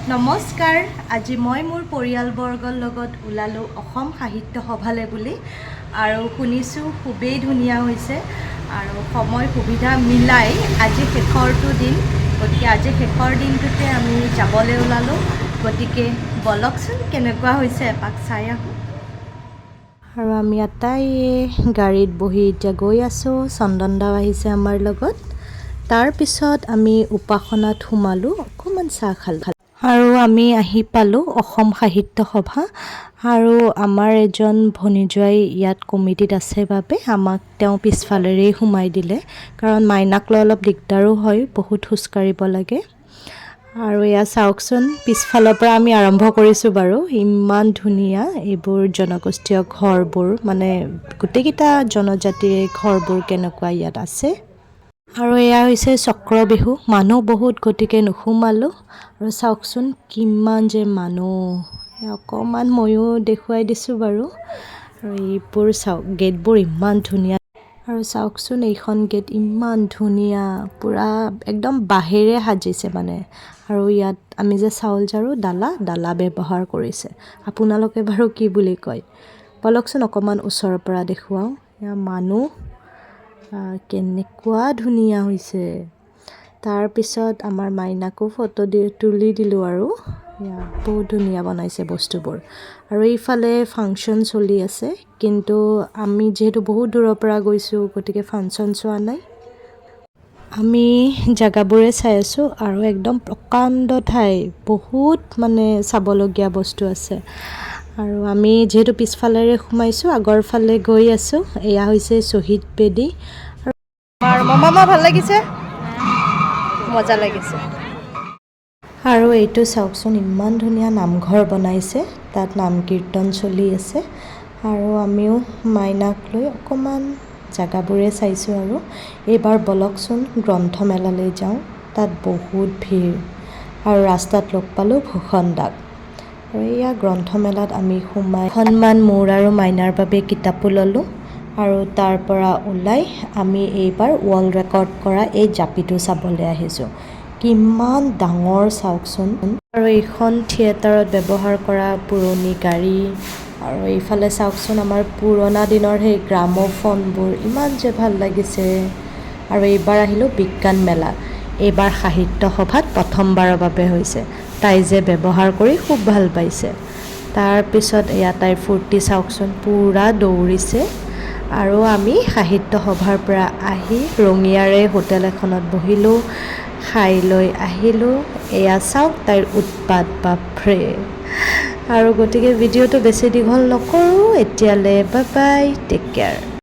নমস্কাৰ। আজি মই মোৰ পৰিয়ালবৰ্গৰ লগত ওলালোঁ অসম সাহিত্য সভালৈ বুলি আৰু শুনিছোঁ খুবেই ধুনীয়া হৈছে আৰু সময় সুবিধা মিলাই আজি শেষৰটো দিন, গতিকে আজি শেষৰ দিনটোতে আমি যাবলৈ ওলালোঁ। গতিকে বলকচোন, কেনেকুৱা হৈছে এপাক চাই আহোঁ। আৰু আমি আটাইয়ে গাড়ীত বহি এতিয়া গৈ আছোঁ। চন্দন দাও আহিছে আমাৰ লগত। তাৰপিছত আমি উপাসনাত সোমালোঁ, অকণমান চাহ খালোঁ আৰু আমি আহি পালোঁ অসম সাহিত্য সভা। আৰু আমাৰ এজন ভনীজোৱাই ইয়াত কমিটিত আছে বাবে আমাক তেওঁ পিছফালেৰেই সোমাই দিলে, কাৰণ মাইনাক লৈ অলপ দিগদাৰো হয়, বহুত খোজকাঢ়িব লাগে। আৰু এয়া চাওকচোন, পিছফালৰ পৰা আমি আৰম্ভ কৰিছোঁ বাৰু। ইমান ধুনীয়া এইবোৰ জনগোষ্ঠীয় ঘৰবোৰ, মানে গোটেইকেইটা জনজাতিৰে ঘৰবোৰ কেনেকুৱা ইয়াত আছে। আৰু এয়া হৈছে চক্ৰ বিহু। মানুহ বহুত, গতিকে নোসোমালোঁ। আৰু চাওকচোন কিমান যে মানুহ। এয়া অকণমান ময়ো দেখুৱাই দিছোঁ বাৰু। আৰু এইবোৰ চাওক, গেটবোৰ ইমান ধুনীয়া। আৰু চাওকচোন, এইখন গেট ইমান ধুনীয়া, পূৰা একদম বাঁহেৰে সাজিছে মানে। আৰু ইয়াত আমি যে চাউল ঝাৰু, ডালা ডালা ব্যৱহাৰ কৰিছে। আপোনালোকে বাৰু কি বুলি কয়? বলকচোন, অকণমান ওচৰৰ পৰা দেখুৱাওঁ। এয়া মানুহ কেনেকুৱা ধুনীয়া হৈছে। তাৰপিছত আমাৰ মাইনাকো ফটো দি তুলি দিলোঁ। আৰু এয়া বহুত ধুনীয়া বনাইছে বস্তুবোৰ। আৰু এইফালে ফাংচন চলি আছে, কিন্তু আমি যিহেতু বহুত দূৰৰ পৰা গৈছোঁ, গতিকে ফাংচন চোৱা নাই। আমি জেগাবোৰে চাই আছোঁ। আৰু একদম প্ৰকাণ্ড ঠাই, বহুত মানে চাবলগীয়া বস্তু আছে। আৰু আমি যিহেতু পিছফালেৰে সোমাইছোঁ, আগৰ ফালে গৈ আছোঁ। এয়া হৈছে শ্বহীদ বেদী। আৰু মামা, ভাল লাগিছে, মজা লাগিছে। আৰু এইটো চাওকচোন, ইমান ধুনীয়া নামঘৰ বনাইছে, তাত নাম কীৰ্তন চলি আছে। আৰু আমিও মাইনাক লৈ অকণমান জেগাবোৰে চাইছোঁ। আৰু এইবাৰ বলকচোন গ্ৰন্থমেলালৈ যাওঁ, তাত বহুত ভিৰ। আৰু ৰাস্তাত লগ পালোঁ ভূষণ দাক। আৰু এয়া গ্ৰন্থমেলাত আমি সোমাই এখনমান মোৰ আৰু মাইনাৰ বাবে কিতাপো ল'লোঁ। আৰু তাৰ পৰা ওলাই আমি এইবাৰ ৱৰ্ল্ড ৰেকৰ্ড কৰা এই জাপিটো চাবলৈ আহিছোঁ। কিমান ডাঙৰ চাওকচোন। আৰু এইখন থিয়েটাৰত ব্যৱহাৰ কৰা পুৰণি গাড়ী। আৰু এইফালে চাওকচোন, আমাৰ পুৰণা দিনৰ সেই গ্ৰামোফোনবোৰ, ইমান যে ভাল লাগিছে। আৰু এইবাৰ আহিলোঁ বিজ্ঞান মেলা। এইবাৰ সাহিত্য সভাত প্ৰথমবাৰৰ বাবে হৈছে। তাই যে ব্যৱহাৰ কৰি খুব ভাল পাইছে। তাৰপিছত এয়া তাইৰ ফূৰ্তি চাওকচোন, পূৰা দৌৰিছে। আৰু আমি সাহিত্য সভাৰ পৰা আহি ৰঙিয়াৰে হোটেল এখনত বহিলোঁ, খাই লৈ আহিলোঁ। এয়া চাওক তাইৰ উৎপাত, বাপৰে! আৰু গতিকে ভিডিঅ'টো বেছি দীঘল নকৰোঁ এতিয়ালৈ। Bye bye, take care.